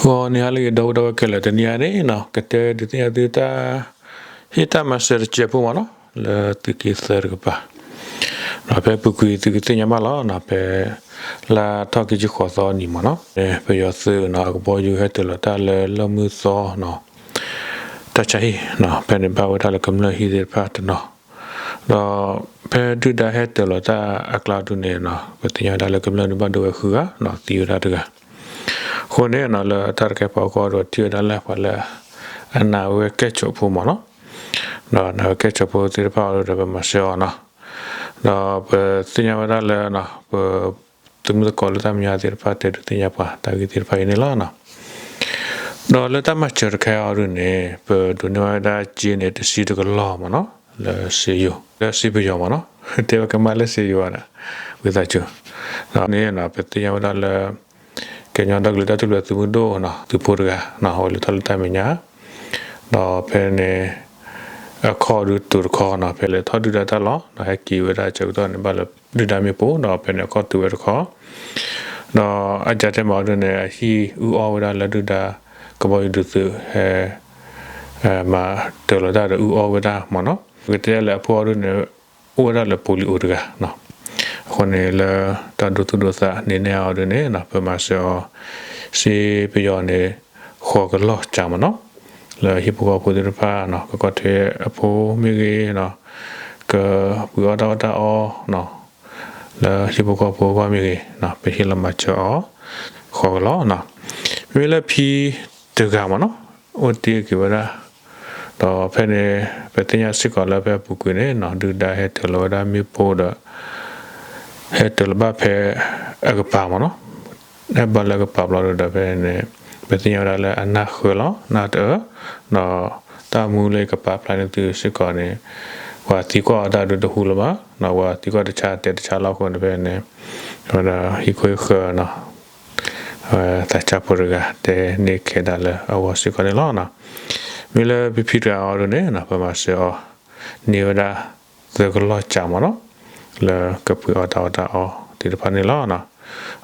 ဂီၤနံၤဟါလၢအဂ့ၤ ဒီပုၢ်ဝဲၢ်ခဲလၢာ်, တနံၤအံၤန့ၣ် ကတဲဒုးသ့ၣ်ညါသုတၢ် ဟ့ၣ်တၢ်မၤစၢၤတစဲးဖိမ့ၢ်နီၤ, လၢသုးက့သၢတကပၤ, ဒီးဖဲပူၤကွံာ်သုကသ့ၣ်ညါဘၣ်လီၤနီၤ, ဖဲလါထီၣ်ခံဆံဃိးသီနံၤမ့ၢ်နီၤ, ပယီၤသုးနီၤ အကဘီယူၤဟဲတၢၤလီၤတၢ်လၢလီၢ်မုၢ်သီနီၤ, တၢ်ဆါဟံၣ်နီၤ, ဖဲန့ၣ်ဘၣ်ဝဲဒၣ်လၢကမျၢၢ်ဟံၣ်သ့ၣ်တဖၣ်တနီၤ, ဒီးဖဲဒုၣ်ဒါဟဲတၢၤလီၤတၢ်အကျါဒုန့ၣ်နီၤ, ပသ့ၣ်ညါဝဲဒၣ်လၢကမျၢၢ်န့ၣ်ဘၣ်ဒိဝဲဃုဂၤနီၤ, သံဝဲဒၣ်တဂၤ အဃိန့ၣ်နီၤ လၢတၢ်တခါအဖီခိၣ်ဒီးထံၣ်ဝဲဒၣ်လၢပှၤလၢ အနာ်ဝဲကဲၣ်ဆိးဖိမ့ၢ်နီၤ, ဒီးနာ်ဝဲကဲၣ်ဆိးဖိသ့ၣ်တဖၣ်အီၤဒီးပမၤစၢၤအီၤနီၤ, ဒီးပသ့ၣ်ညါဝဲဒၣ်လၢ ပ သုးမုၢ်သကိးလၢတၢ်မဲာ်ညါသ့ၣ်တဖၣ်တဲဒုးသ့ၣ်ညါပှၤတၢ်ဂ့ၢ်သ့ၣ်တဖၣ်အံၤန့ၣ်လီၤနီၤ, ဒီးလၢတၢ်မၤစၢၤတခါအံၤဒုန့ၣ် ပဒိးန့ၢ်ဝဲဒၣ်စ့န့ၣ် တဆံတကလီၢ်မ့ၢ်နီၤ, လၢစ့ယိၤ လၢစ့ပယီၤမ့ၢ်နီၤ, တဲဝဲကမၣ်လၢစ့ယိၤဧါ, ဝံသးစူၤ, ဒီးန့ၣ်နီၤ ပသ့ၣ်ညါဝဲဒၣ်လၢ ကညီဒီကလုာ်တၢ်ထူၣ်ဖျဲးသုးမုၢ်ဒိၣ်နီၤ သုးဖိတဂၤနီၤ အဝဲလဲၤထီၣ်လၢတၢ်မဲာ်ညါ, ဒီးဖဲန့ၣ် အခီၣ်ဒုတိၤတခီနီၤ ဖဲလဲၤထီၣ်ဒုၣ်ဒါတၢ်လီၢ်နီၤ ဟဲက့ၤဝဲဒၣ်ဆၢကတီၢ်န့ၣ် ဘၣ်လၢဒုၣ်ဒါမ့ၣ်ပိၢ် ဒီးဖဲန့ၣ်အခီၣ်တုၤဝဲတခီ, ဒီးအကၢ်တဲမၤအီၤဒုန့ၣ် အဟံၣ်အုၣ်အီၣ်ဝဲဒၣ်လၢဒုၣ်ဒါကဘီယူၤဒုးသုး ဟဲ မၤတၢ်လီၤတၢ်ဒီးအုၣ်အီၣ်ဝဲဒၣ်မ့ၢ်နီၤ, ပကတဲလၢအဖိအီၤဒုန့ၣ် အိၣ်ဝဲဒၣ်လၢ polio တဂၤနီၤ, အဃိန့ၣ်လၢတၢ်ဒိသူၣ်ဒိသးန့ၣ်န့ၢ်အီၤဒုန့ၣ်နီၤ ပမၤစၢၤအီၤ စ့ပယီၤန့ၣ် ဃိးကလီၢ်ကၢမ့ၢ်နီၤ, လၢဟံၣ်ဖိဃီဖိသ့ၣ်တဖၣ်နီၤ ကကီၢ်ထွဲအဖိမ့ၢ်ဂ့ၤနီၤ, ကပှ့ၤအီၣ်တၢ်အီၣ်တၢ်အီနီၤ လၢဟံၣ်ဖိဃီဖိအဂီၢ်မ့ၢ်ဂ့ၤနီၤ ပဟ့ၣ်လီၤမၤစၢၤအီၤ ဃိးကလီၢ်နီၤ, မ့မ့ၢ်လၢဖံတဂၤမ့ၢ်နီၤ အိၣ်တ့ၢ်က့ၤဝဲဒၣ်, ဒီးဖဲန့ၣ် ပသ့ၣ်ညါစ့ၢ်ကီးလၢဖဲအပူၤကွံာ်န့ၣ်နီၤ ဒုၣ်ဒါဟဲတၢၤလီၤဝဲဒၣ်မ့ၣ်ပိၢ်ဒီး ဟဲတၢၤလီၤဘၣ်ဖဲအကပၤမ့ၢ်နီၤ, ဟဲဘၣ်လၢအကပၤဘျီဒီးဖဲန့ၣ် ပသ့ၣ်ညါဝဲဒၣ်လၢအနၢ်ဃၢၤလီၤ နၢ်တအၢ, ဒီးတၢ်မူလၢယကပာ်ဖျါန့ၢ်သုစ့ၢ်ကီးန့ၣ် ပှၤသံကွၢ်အီၤတၢ်ဒုတဟူလၢၤဘၣ်, ဒီးပှၤသံကွၢ်တဆါတဲာ်တဆါလီၤအဃိန့ၣ်ဖဲန့ၣ် အဝဲဒၣ်ဟံၣ်ခိၣ်ဟံၣ်ဃၢၤနီၤ သးစၢ်ဖိတဂၤတဲန့ၢ်ခဲဒၣ်လၢအဂီၢ်စ့ၢ်ကီးန့ၣ်လီၤ. မ့ၢ်လၢဖံဖံတဂၤအီၤဒုန့ၣ် ပမၤစၢၤအီၤန့ၢ်ဝဲဒၣ်သၢကလီၢ်ကၢမ့ၢ်နီၤ လၢကပှ့ၤအီၣ်တၢ်အီၣ်တၢ်အီသ့ၣ်တဖၣ်န့ၣ်လီၤ.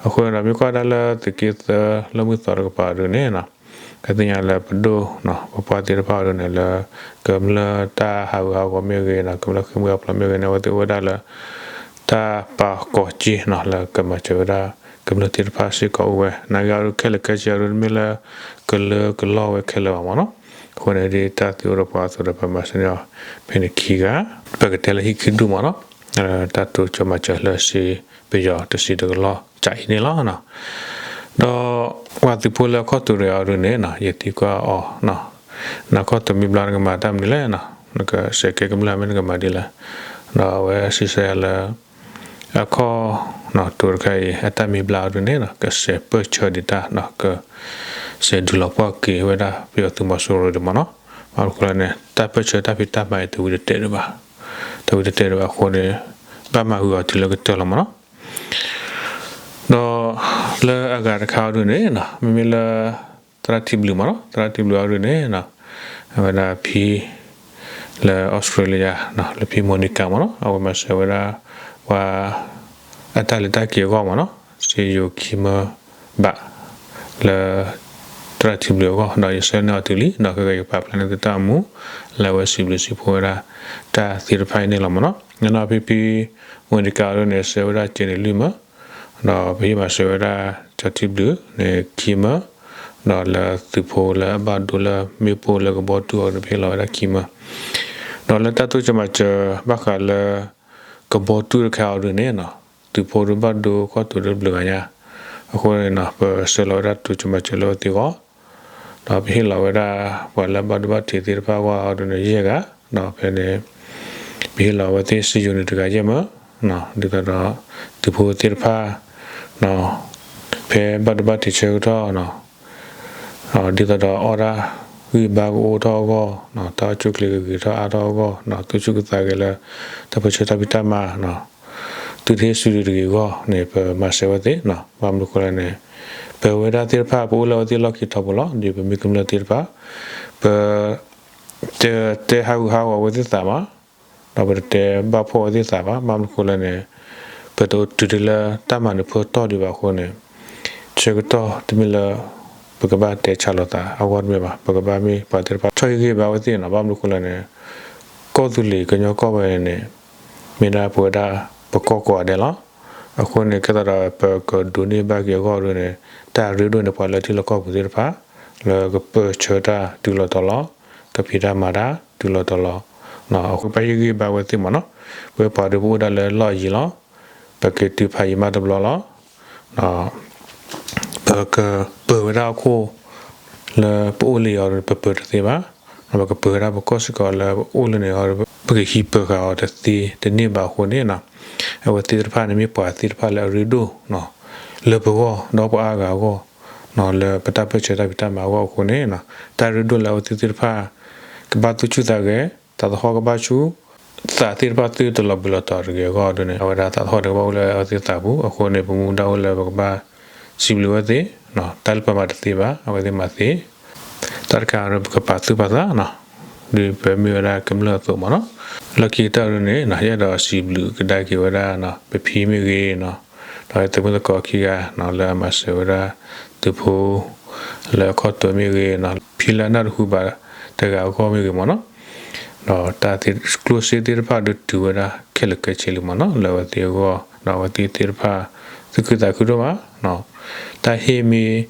အဃိန့ၣ်ဒီး မ့ၢ်ကွၢ်ဒၣ်လၢသုးက့သၢလၢမုၢ်သီတကပၤဒုန့ၣ် ကသ့ၣ်ညါလၢပဒိၣ်ပပှၢ်သ့ၣ်တဖၣ်အီၤဒုန့ၣ် လၢကမျၢၢ်တၢ်ဟးဂူာ်ဟးဂီၤမ့ၢ်ဂ့ၤနီၤ ကမျၢၢ်ဃ့ၢ်မှံဟးဖျိးမ့ၢ်ဂ့ၤန့ၣ် အဝဲသ့ၣ်အိၣ်ဝဲဒၣ်လၢ တၢ်ပာ်ကီၤက့နီၤ လၢကမၤစၢၤဝဲဒၣ် ကမျၢၢ်သ့ၣ်တဖၣ်စ့ၢ်ကီးအိၣ်ဝဲ နာ်က့အီၤဒုခဲလၢာ်ခဲဆ့အီၤဒု တမ့ၢ်လၢကလၢကလီၢ်ဝဲခဲလၢာ်ဘၣ်မ့ၢ်နီၤ. အဃိန့ၣ် ဒ်တၢ်သံအိၣ်ဒီးပှၤအသိးဒီးပမၤစၢၤန့ၢ်အီၤ ဖဲန့ၣ်ခံဂၤ ပကတဲလၢဟံၣ်ခံဒူၣ်မ့ၢ်နီၤ တၢ်တိစၢၤမၤစၢၤလၢစ့ပယီၤတဆံတကလီၢ်ကၢအံၤန့ၣ်လီၤ. ဒီးပှၤသုးဖိလၢအခီၣ်ထံးတဂၤအီၤဒုန့ၣ် ယသံကွၢ်အီၤ နခီၣ်ထံးမံဘျါနကမၤတၢ်မနုၤလဲၣ်, နကစဲးကဲကမျၢၢ်မ့ၢ်နကမၤဒ်လဲၣ်, ဒီးအဝဲစံးဆၢယၤလၢ အခီၣ်ထံးတခါအံၤ အတၢ်မံဘျါအီၤဒုန့ၣ် ကစဲးပၢၢ်ဆၢဒံးတၢ် ကစဲးဒုးလီၤပှီၢ်က့ၤဝဲဒၣ်ပယီၤသုးမီၤစိရိၤဒံးမ့ၢ်နီၤ. ဘၣ်မနုၤဃိလဲၣ်န့ၣ် တၢ်ပၢၢ်ဆၢတၢ်ဖံးတၢ်မၤအံၤတဝံၤတတဲာ်ဒံးဘၣ်, တဝံၤတတဲာ်ဒံးဘၣ်အဃိန့ၣ် ဘၣ်မၤဂုာ်အီၤတုၤလၢကတၢၢ်လီၤမ့ၢ်နီၤ. ဒီးလၢအဂၤတခါအီၤဒုန့ၣ် မ့မ့ၢ်လၢ သရၣ်ထံဘျုးမ့ၢ်နီၤ, သရၣ်ထံဘျုးအီၤဒုန့ၣ် အဝဲဒၣ်ဖံ လၢ Australia လၢဖံ Monica မ့ၢ်နီၤ, အဝဲမၤစၢၤဝဲဒၣ် ပှၤ အတၢ်လဲၤတၢ်က့ၤအဂီၢ်မ့ၢ်နီၤ, စ့ယိၤခံမၢဘၣ် လၢ သရၣ်ထံဘျုးအဂီၢ်, ဒီးယဆှၢန့ၢ်အီၤတုၤလံ, ဒီးခဲကနံၣ်အံၤယကပာ်ဖျါန့ၢ်သုတၢ်အိၣ်မူ လၢအဝဲစံးဘျုးစံးဖှိၣ်ဝဲဒၣ် တၢ်သ့ၣ်တဖၣ်အံၤန့ၣ်လီၤမ့ၢ်နီၤ. ဒီးဖံဖံ Monica အီၤဒုန့ၣ် ဆှၢဝဲဒၣ်စ့န့ၣ်လွံၢ်မၢ, ဒီးပဟ့ၣ်မၤစၢၤဝဲဒၣ် စီၤထံဘျုးန့ၣ်ခံမၢ, ဒီးလၢသုးဖိလၢအဘၣ်ဒိလၢမ့ၣ်ပိၢ်လၢကဘီတူၢ်အီၤဒုန့ၣ် ပဟ့ၣ်လီၤဝဲဒၣ်ခံမၢ. ဒီးလၢတၢ်တိစၢၤမၤစၢၤဘၣ်ဃးလၢ ကဘီတူၢ်တခါအီၤဒုန့ၣ် သုးဖိဒုဘၣ်ဒိခီၣ်ထံးဒုတဘျုးဂၤညါ, အဃိန့ၣ် ပဆှၢလီၤဝဲဒၣ်တိစၢၤမၤစၢၤလၢအဝဲသ့ၣ်အဂီၢ်, ဒီးပဟ့ၣ်လီၤဝဲဒၣ် ပှၤလၢအဘၣ်ဒိဘၣ်ထံးသ့ၣ်တဖၣ်အဂီၢ်အီၤဒုန့ၣ် ယဲၢ်ဂၤ, ဒီးဖဲန့ၣ် ပဟ့ၣ်လီၤအဝဲသ့ၣ်စ့ယိၤန့ၣ်တဂၤယဲၢ်မၢ, ဒ်သိးဒီး သုးဖိသ့ၣ်တဖၣ် ဖဲဘၣ်ဒိဘၣ်ထံးဆၢကတီၢ် ဒ်သိးဒီးအီၣ်တၢ်ဂံၢ်ဘါကအိၣ်ထီၣ်အဂီၢ်, တၢ်အိၣ်ဆူၣ်အိၣ်ချ့ကဂ့ၤထီၣ်အါထီၣ်အဂီၢ်, သူၣ်ဆူၣ်ကသးဂဲၤလၢ တၢ်ပၢဆှၢတၢ်ဖံးတၢ်မၤ သုတဟ့ၣ်စုဒုတဂ့ၤအဂီၢ်န့ၣ် ပမၤစၢၤဝဲသ့ၣ်, ဘၣ်မနုၤဃိလဲၣ်န့ၣ် ပဝဲဒၣ်သ့ၣ်တဖၣ် ပအိၣ်လၢအဝဲသ့ၣ်လီၢ်ခံထီဘိလီၤ. ဒ်ပမ့ၢ်ကမျၢၢ်သ့ၣ်တဖၣ် ပ တတဲဟးဂူာ်ဟးဂီၤအဝဲသ့ၣ်သးဘၣ်, ဒီးပတတဲဘၣ်ဖှီၣ်အဝဲသ့ၣ်သးဘၣ်, ဘၣ်မနုၤဃိလဲၣ်န့ၣ် ပတအိၣ်တုၤဒံးလၢတၢ်မၤနၢၤဖၢတီၢ်ဒံးဘၣ်အဃိန့ၣ် ဆၢကတီၢ်တမ့ၢ်လၢ ပ ပကဘၣ်တဲဆါလိာ်သးအဂီၢ်တမ့ၢ်ဘၣ်. ပကဘၣ်မ့ၢ်ပှၤသ့ၣ်တဖၣ် ဆီၣ်ဟံၣ်ဂံၢ်ဘါဝဲသ့ၣ်နီၤ. ဘၣ်မနုၤအဃိလဲၣ်န့ၣ် ကီၢ်သူလ့ၤကညီကီၢ်ဝဲန့ၣ် မ့ၢ်ဒၣ်ပဝဲဒၣ်ပကီၢ်ကိးဂၤဒဲးလီၤ. အဃိန့ၣ် ကဲသးဒီးပကဒိးန့ၢ်ဘၣ်က့ၤအဂီၢ်ဒ်န့ၣ် တၢ်ရ့ဒိၣ်န့ၢ်ပှၤလၢထံလီၢ်ကီၢ်ပူၤသ့ၣ်တဖၣ် လၢကပၢၢ်ဆၢတၢ်တုၤလီၤတီၤလီၤ, ကဖံးတၢ်မၤတၢ်တုၤလီၤတီၤလီၤ. အဃိပဟ့ၣ်ဂံၢ်ဘါဝဲသ့ၣ်မ့ၢ်နီၤ. ပဝဲပှၤဒုးပအိၣ်ဒၣ်လၢလီၢ်ယံၤလီၤ. ပကတုၤဖးယံၤမးတဘျီလီၤ. ပကပၢၤဝဲဒၣ်ဟီၣ်ခိၣ်လၢပအိၣ်လၢအံၤအီၤ ပပၢၤတသ့ဘၣ်. ပကပၢၤဝဲဒၣ်ပကီၢ်စ့ၢ်ကီးလၢပအိၣ်လၢန့ၣ်အီၤ ပကဟံးပၢၤဃာ်အီၤတသ့တန့ၢ်ဘၣ်အဃိန့ၣ် အဝဲသ့ၣ်တဖၣ်န့ၣ်မ့ၢ်ပှၤသ့ၣ်တဖၣ်လၢအရ့ဒိၣ် လၢပဂီၢ် ဒီးပှၤအါဂၤအဂီၢ် လၢပတၢ်ပၢၢ်ဆၢတၢ်ဖံးတၢ်မၤအဂီၢ်အဃိန့ၣ် တၢ်ရ့ဒိၣ်လၢအဝဲသ့ၣ်သ့ၣ်တဖၣ် ကဘၣ်သူၣ်ဆူၣ်သးဂဲၤ သးသဟီၣ်ကဘၣ်ဆူၣ် သးသ့ၣ်တဖၣ်သုတလီၤဘှံးလီၤတီၤတဂ့ၤအဂီၢ်ဒ်န့ၣ် အဝဲဒၣ်သးသဟီၣ်တကဘၣ်အိၣ်လၢအဝဲသ့ၣ်သးပူၤအဃိန့ၣ် ပမူဒါအိၣ်လၢပကဘၣ်စံးဘျုးဝဲသ့ၣ် တၢ်လၢပမၤတသ့ဘၣ် အဝဲသ့ၣ်မၤသ့ တၢ်တခါဒီးပကပာ်သူၣ်ပာ်သး ဒ်ပမ့ၢ်ဝဲဒၣ်ကမျၢၢ်အသိးမ့ၢ်နီၤ. လီၢ်ခံကတၢၢ်ဒ်န့ၣ် ယအဲၣ်ဒိးစံးဘျုးကဒါက့ၤဝဲဒၣ် ပဖံမ့ၢ်ဂ့ၤနီၤ ဒီးသုးမုၢ်သကိးခံဂၤ လၢအမၤစၢၤဝဲဒၣ် သုးဖိ လၢအခီၣ်ထံးမ့ၢ်ဂ့ၤနီၤ ဖံလၢအနၢ်တဟူဘၣ်တဂၤအဂီၢ်မ့ၢ်ဂ့ၤမ့ၢ်နီၤ ဒီးတၢ်ကျိၣ်စ့သ့ၣ်တဖၣ်ဒုးတုၤဝဲဒၣ်ခဲလၢာ်ခဲဆ့လံမ့ၢ်နီၤ လၢအဝဲသ့ၣ်အဂီၢ် ဒီးအဝဲသ့ၣ်သ့ၣ်တဖၣ် သူၣ်ခုသးခုဒိၣ်မး တၢ်ဟ့ၣ်မ့ၢ်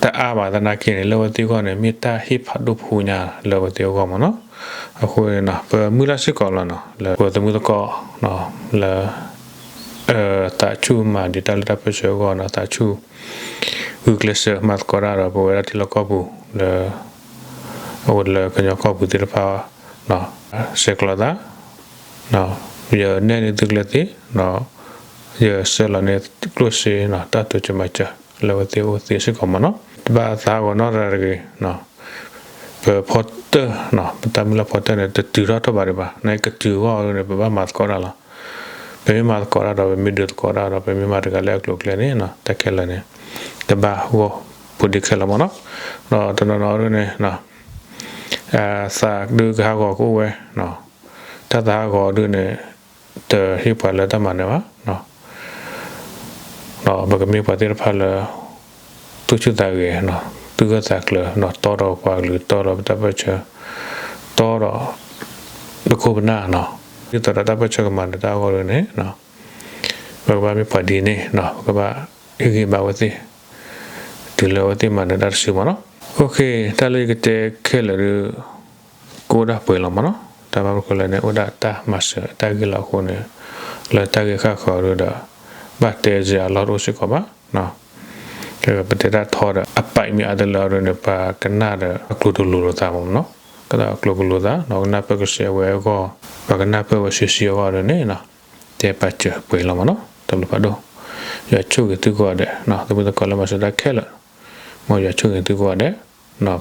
တအါဘၣ်သနာ်က့န့ၣ် လၢအဝဲသ့ၣ်အဂီၢ်န့ၣ် မ့ၢ်တၢ်ဟ့ၣ်ဖးဒိၣ်ဖိညါလၢအဝဲသ့ၣ်အဂီၢ်မ့ၢ်နီၤ. အဃိန့ၣ် ပမုၢ်လၢ်စ့ၢ်ကီးလီၤနီၤ လၢပသုးမုၢ်သကိး လၢ သးဆူၣ်မၤဒံးတၢ်လၢတၢ်ပၢၢ်ဆၢအဂီၢ်နီၤ သးဆူၣ် ဂုာ်ကျဲးစၢးမၤသကိးတၢ်ဒီးပဝဲဒၣ်ထံလီၢ်ကီၢ်ပူၤ လၢ အအိၣ်လၢကညီကီၢ်ပူၤသ့ၣ်တဖၣ် ဆဲးကျိးသး ယနဲၣ်န့ၢ်သုကျဲသ့ ယဆဲးလီၤန့ၢ်ကျိၣ်စ့ တၢ်တိစၢၤမၤစၢၤ လၢအဝဲသ့ၣ်အိၣ်သ့စ့ၢ်ကီးမ့ၢ်နီၤ တဘၣ်သးဂီၤနီတဂၤတဂ့ၤ ပဖီတၢၢ် ပတၢ်မုၢ်လၢ်ဖီတၢၢ်န့ၣ် တတုၤထီၣ်ထီၣ်ဘၣ်ဒံးဘၣ် နာ်က့ကတုၤအဂီၢ်န့ၣ် ပဘၣ်မၤသကိးတၢ်လီၤ. ပမ့ၢ်မၤသကိးတၢ်ဒီး ပမ့ၢ်ဒုးသကိးတၢ်ဒီး ပမ့ၢ်မၤတဂၤလၢအကျိၤအကျဲန့ၣ် တၢ်ခဲလၢာ်န့ၣ် တဘၣ်ဂီၢ်ဖိဒံးခဲလၢာ်မ့ၢ်နီၤ. ဒီးတနီၤနီၤဒ်န့ၣ် သးဒုးကဟးဂီၤကအိၣ်ဝဲ တၢ်သးဟးဂီၤဒ်န့ၣ် တဟ့ၣ်ပှၤလၢတၢ်မၤနၢၤဘၣ် ဒီးပကမ့ၢ်ပှၤသ့ၣ်တဖၣ်လၢ သူၣ်ဆူၣ်သးဂဲၤ သူၣ်ဂၢၢ်သးကျၢၤ တီဒီးပှၤကလုာ် တီဒီးပတၢ်ပၢၢ်ဆၢ တီဒီး ပခိၣ်ပနၢ် ဒ်သိးဒီးတၢ်ပၢၢ်ဆၢကမၤနၢၤတၢ်အဂီၢ်ဒ်န့ၣ် ပကဘၣ်မ့ၢ်ပှၤဒ်န့ၣ် ပကဘၣ်ဟ့ၣ်ဂံၢ်ဘါဝဲသ့ၣ် တုၤလၢအဝဲသ့ၣ်မၤနၢၤတၢ်တစုမ့ၢ်နီၤ. တၢ်လၢယကတဲခဲလၢာ်ဒီး ကအိၣ်ဒၣ်ပှဲၤလီၤမ့ၢ်နီၤ. တၢ်ဘၣ်မနုၤဃိလဲၣ်န့ၣ် အိၣ်ဒၣ်တၢ်မၤစၢၤတၢ်ဂ့ၢ်လီၤအဃိန့ၣ် လၢတၢ်ဂ့ၢ်ဃၣ်ဃၢၤဒီး ဘၣ်တဲစ့အလီၢ်တအိၣ်စ့ၢ်ကီးဘၣ်. ပတဲတၢ်ထီဒီး အပာ်မ့ၢ်အါတလၢအီၤဒ်န့ၣ် ပှၤကနၣ်ဒီးအကျိၤတလိၤလိာ်သးမ့ၢ်နီၤ. ကဒီးအကျိၤကလိၤသး ဒီးကနၣ်ပၢၢ်ကစဲးဝဲအဂီၢ် ပှၤကနၣ်ပၢၢ်ဝဲဆှံဆှံအဂီၢ်ဒ်န့ၣ် တဲပာ်စၢၤပှဲၤလီၤမ့ၢ်နီၤ. တၢ်ဘျုးဖးဒိၣ် ယွၤဆိၣ်ဂ့ၤသုကိးဂၤဒဲး သုမုၢ်သကိးလၢမၤစၢၤတၢ်ခဲလၢာ် မ်ယွၤဆိၣ်ဂ့ၤသုကိးဂၤဒဲး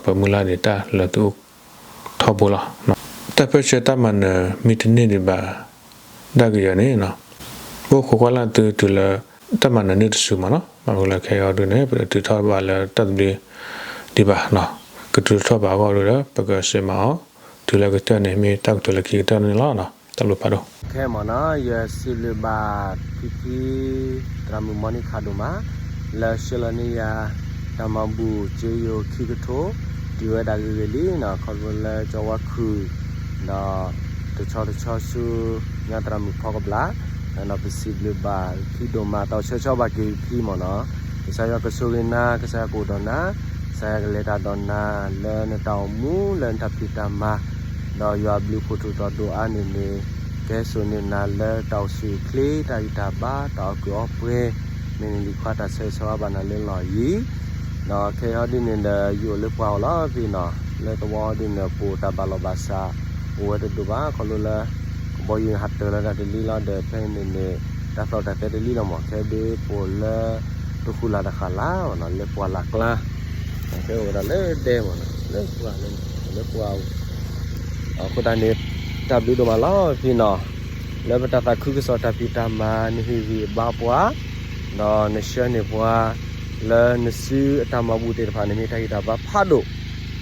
ပမုၢ်လၢ်ဒံးတၢ်လၢသုအိၣ်ထီဘိလီၤ. တၢ်ပၢၢ်ဆၢတၢ်မၤနၢၤမ့ၢ်တန့ၢ်ဒံးဘၣ် ဒၣ်ကယီၤန့ၣ် ပအိၣ်ခိးကွၢ်လၢ်သုတုၤလၢ တၢ်မၤနၢၤန့ၢ်တစုမ့ၢ်နီၤ. ဘၣ်မနုၤလဲၣ်ခဲအံၤဒ်န့ၣ် ပတတုၤထီၣ်ဘၣ်လၢတၢ်သဘျ့ဒံးဘၣ်. ကတုၤထီၣ်ဘၣ်အဂီၢ်ဒ်ဒီး ပကစံးမၤအီၤ တုၤလၢကတၢၢ်န့ၣ် မ့ၢ်တၢ်ကတိၤလၢခံကတၢၢ်န့ၣ်လီၤ. တၢ်ဘျုးဖးဒိၣ်. ခဲမ့ၢ်နီၤ ယစံးဘျုးဘၣ်ဖံဖံ သရၣ်မုၣ်မီနံၣ်ခးဒိၣ်မး လၢဆှၢလီၤန့ၢ်ယၤ တၢ်မၤဘူၣ်စ့ယိၤခံကထိ တုၤဝဲဒၣ်ဂ့ၤဂ့ၤလံနီၤ. ခီဖျိလၢကၠီဝါခုၣ် ဒီးတဆီတဆီဆူ ညါသရၣ်မုၣ်ဖီကဘျၣ် ဒီးပစံးဘျုးဘၣ်ဖံဒိၣ်မး တၢ်အိၣ်ဆၢဆီဘၣ်က့ၤဖံမ့ၢ်နီၤ. ကစၢ်ယွၤကဆိၣ်ဂ့ၤနၤ ကစၢ်ယွၤကအိၣ်ဒီးနၤ ကစၢ်ယွၤကလဲၤတၢ်ဒီးနၤ လၢနတၢ်အိၣ်မူ လၢနတၢ်ဖံးတၢ်မၤ ဒီးယွၤအဘျုးအဖှိၣ်ထူးထီၣ်ဒိၣ်အါန့ၣ်န့ၣ် ကဟဲစိာ်န့ၢ်နၤလၢတၢ်အိၣ်ဆူၣ်အိၣ်ချ့ တၢ်ဂံၢ်တၢ်ဘါ တၢ်အီၣ်ကုၢ်အီပှဲၤ မ့ၢ်န့ၢ်လံၤခွါတၢ်ဆၢဂ့ၤဆၢဝါဘၣ်နၤလၢလီၢ်ယံၤ ဒီးခဲအံၤဒ်န့ၣ်ဒီး ယအိၣ်လၢပှၢ်အီၤလီၤဖံနီၤ. လၢသဝီဒ်န့ၣ် ပအိၣ်တၢ်ဘၣ်လီၢ်ဘၣ်စး အိၣ်ဝဲတဒိၣ်ဘၣ် ခီဖျိလၢ ကဘီယူၤဟးတၢၤလီၤတၢ်တလံလီၤဒီး ဖဲန့ၣ်န့ၣ် တၢ်သီၣ်တၢ်သဲတလံလီၤမး ခဲဒ်ပအိၣ်လၢ တဃူလၢ်တဃၣ်လၢ် လၢပှၢ်လၢ်ကျါ ခဲအိၣ်ဝဲဒၣ်လၢဒဲမး လၢပှၢ်လၢ လၢပှၢ် အဃိသတးန့ၣ် တၢ်ဘျုးဒိၣ်မးလီၤဖံနီၤ လၢပတၢ်သးခုကစီၣ်တၢ်ဖံးတၢ်မၤ နဟ့ၣ်ဂံၢ်ဘါပှၤ ဒီးနဆှၢန့ၢ်ပှၤ လၢနစုအတၢ်မၤဘူၣ်သ့ၣ်တဖၣ်န့ၣ် မ့ၢ်တၢ်ဂံၢ်တၢ်ဘါဖးဒိၣ်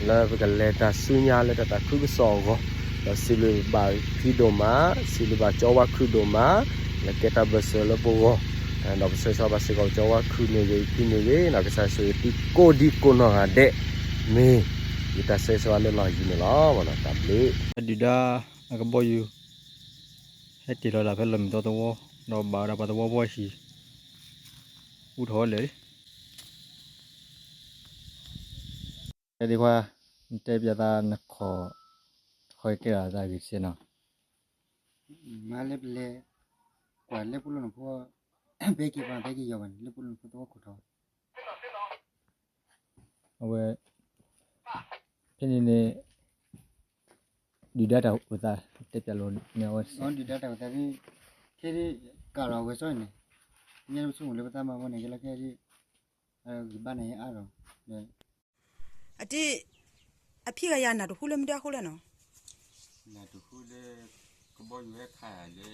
လၢပကလဲၤတၢ်ဆူညါလၢတၢ်သးခုကစီၣ်အဂီၢ် ဒီးစံးဘျုးဘၣ်ဖံဒိၣ်မး စံးဘျုးဘၣ်ကၠီဝါခုၣ်ဒိၣ်မး လၢကဲတၢ်ဘၢၣ်စၢၤလၢပဂီၢ် တ ဒီးပဆၢဂ့ၤဆၢဝါဘၣ်စ့ၢ်ကီးကၠီဝါခုမ့ၢ်ဂ့ၤ အံၤခံမ့ၢ်ဂ့ၤနီၤ ကစၢ်ဆိၣ်ဂ့ၤသုကိးဒံကိးနီၢ်ဂၤဒဲး မ့ၢ်ယတၢ်ဆၢဂ့ၤဆၢဝါလၢလီၢ်ယံၤန့ၣ်လီၤ. တၢ်ဘျုး အဒုၣ်ဒါအကဘီယူၤ ဟဲတ့ၢ်လီၤတၢ်ဖဲလီၢ်မုၢ်သီသဝီ ဒီးဘၣ်ဝဲဒၣ်ပှၤသဝီဖိအဟံၣ် အိၣ်ထီၣ်ဝဲလၢာ် ကဲဒံးခွါ နတဲပျးသးနခီၣ် တခီကဲထီၣ်သးဂ့ၤတစဲးနီၤ မၤလၢပလဲၤ ကွၢ်လၢပူၤလိၣ်နဖိ ဘဲက့ၤပှၤဘဲက့ၤယီၤဘၣ်န့ၣ် လၢပူၤလိၣ်နဖိသဝီခိၣ်ထီၣ် အဝဲ ဖဲန့ၣ်န့ၣ် ဒုၣ်ဒါတၢ်အိၣ်သး တဲပျးလီၤန့ၣ်အဝဲ ဒုၣ်ဒါတၢ်အိၣ်သးဒ် ခဲဒ် ကးလီၤဝဲစီန့ၣ် ညါလၢပဆိကမိၣ်လၢပသးမၤဝဲန့ၣ် ကဲလီၤခဲဒ် ဂံၢ်ဘါန့ၣ်အါဒီး အတံ အဖံဂၤယၤနၢ်တဟူလၢမ့ၢ်ဒၣ်အဃိလဲၣ်နီၤ နၢ်တဟူလၢ ကဘီယူၤဟဲခးလၢ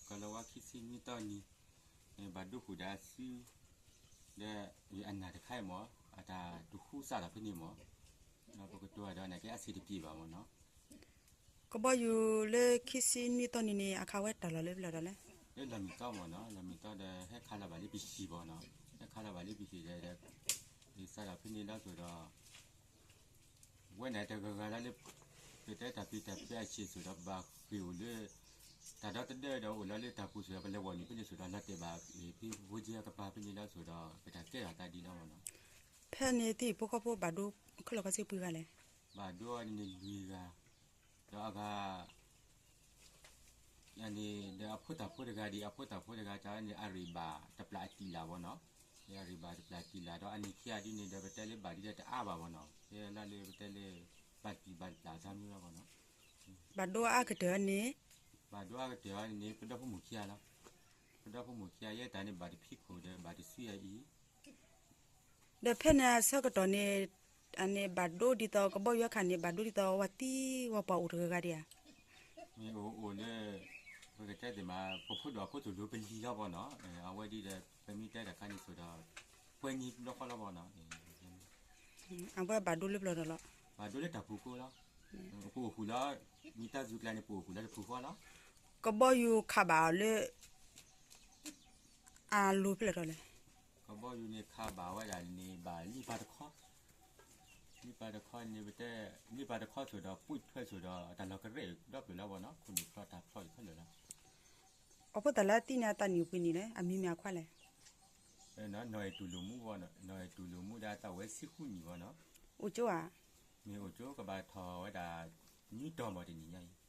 ကလီၤဝါခံဆံနွံသီနံၤ ဘၣ်ဒိဃုာ်ဒီးအစု ဒီးအနၢ်တခါအံၤမ့ၢ် အတၢ်တဟူစးထီၣ်ဖဲန့ၣ်မ့ၢ် ဒီးပကတိၤဒီးနကဲအဆင်တပြေဘၣ်မ့ၢ်နီၤ ကဘီယူၤလၢခံဆံနွံသီနံၤန့ၣ် အခးဝဲတၢ်လီၢ်လၢပျၢၤဒီးလဲၣ် လၢလီၢ်မံၤသီမ့ၢ်နီၤ လီၢ်မံၤသီဒီးဟဲခးလီၤဘၣ်လၢပဟံၣ်ဘၣ်နီၤ ဟဲခးလီၤဘၣ်လၢပဟံၣ်ဒီး စးထီၣ်ဖဲန့ၣ်လီၤစိၤဒီး ဝဲန့ၣ်တဂၤဂၤလၢလၢ ပတဲတၢ်ပျံၤတၢ်ဖုးအဆံးစိၤဒီးပဘၣ်ဃ့ၢ်အိၣ်လၢ တၢ်ဒီသဒၢဒီးအိၣ်လီၤလၢတၢ်ပူၤစိၤဒီးပလဲၤဝီၢ်နုာ်ဖဲန့ၣ်စိၤဒီး လီၤတဲာ်ဘၣ်ဖဲဖိကၠ့ကပၤဖဲန့ၣ်လီၤစိၤဒီး ပတၢ်ကဲထီၣ်သးဒ်လီၤမ့ၢ်နီၤ ဖဲန့ၣ်သ့ၣ်ဖိဃီဖိဘၣ်ဒိ ခဲလၢာ်ခဲဆ့ပှဲၤဂၤလဲၣ် ဘၣ်ဒိန့ၣ်လွံၢ်ဂၤ ဒီးအဂၤ န့ၣ်ဒီးအဖိသၣ်ဖိတဂၤဒ် အဖိသၣ်ဖိတဂၤတၢ်န့ၣ် အရ့ၣ်ဘၣ်တပျၢ်အတံၢ်လၢ်ဘၣ်နီၤ အရ့ၣ်ဘၣ်တပျၢ်တံၢ်လၢ်ဒီးအနံၣ်ခံဂၤဒ်န့ၣ်ဒီး ပတဲလၢဘၣ်ဒ်ဒီးတအါဘၣ်ဘၣ်နီၤ တဲလၢလၢပတဲလၢ ဘၣ်တံၢ်ဘၣ်တပျၢ်အသးမ့ၢ်ဘၣ်ဘၣ်နီၤ ဘၣ်ဒိအါကတၢၢ်န့ၣ် ဘၣ်ဒိအါကတၢၢ်န့ၣ် ပဒီဖိမိၢ်ခံဂၤလီၤ ပဒီဖိမိၢ်ခံဂၤ ယဲတၢ်န့ၣ်ဘၣ်တဖံးခိၣ်ဒီးဘၣ်တဆံယၤအံၤ ဒီးဖဲန့ၣ်အဆၢကတီၢ်န့ၣ် အန့ၣ်ဘၣ်ဒိဒ်သိးကဘီယူၤအခါန့ၣ် ဘၣ်ဒိဒ်သိးဝၤသံဝၤပှၢ်အိၣ်တဂၤဂၤဒံးဧါ မ့ၢ်အိၣ်အိၣ်လၢ ပကတဲသ့ၣ်မး ပဖိဒိၣ်အဖိသိၣ်လိပလံၤလီၤဘၣ်နီၤ အဝဲဒ်ဒီး ပမ့ၢ်တဲတၢ်ခါန့ၣ်စိၤဒီး ပှဲၤနံၤဘျီဃီလီၤဘၣ်နီၤ အဝဲဘၣ်ဒိလၢပျၢၤဒီးလီၤ ဘၣ်ဒိလၢတၢ်ပူၤဃီလီၤ ပအိၣ်ဃုာ်လီၤ မံၤတၢ်စူၤကျါန့ၣ် ပအိၣ်ဃုာ်လီၤတပူၤဃီလီၤ ကဘီယူၤခးဘၣ်အီၤလၢ အလိၤဖဲလဲၣ်ထီၣ်လဲၣ် ကဘီယူၤန့ၣ်ခးဘၣ်ဝဲဒၣ်န့ၣ် ဘၣ်လံၣ်ပၤတခီ လံၣ်ပၤတခီန့ၣ် ပတဲ လံၣ်ပၤတခီစိၤဒီး ပှံၣ်ထွဲစိၤဒီး တၢ်လီၢ်ကရဲၣ်ဒီပျၢၤလီၤဘၣ်နီၤ ခိၣ်နူာ်ဖျီတၢ်ဖျီအံၤခဲလၢာ်လီၤ အဖိသၣ်လၢအသံန့ၣ် အသးနံၣ်အိၣ်ပှဲၤနံၣ်လဲၣ် အမံၤမ့ၢ်အခွါလဲၣ် နီၢ်အဲၣ်တူၢ်လိာ်မူဘၣ်နီၤ နီၢ်အဲၣ်တူၢ်လိာ်မူဒီး အသးဝဲဆံဃုနံၣ်ဘၣ်နီၤ အိၣ်ကၠိဧါ မ့ၢ်အိၣ်ကၠိကဘၣ်ထီၣ်ဝဲဒၣ် နွံတီၤမးတနံၣ်ညါအံၤ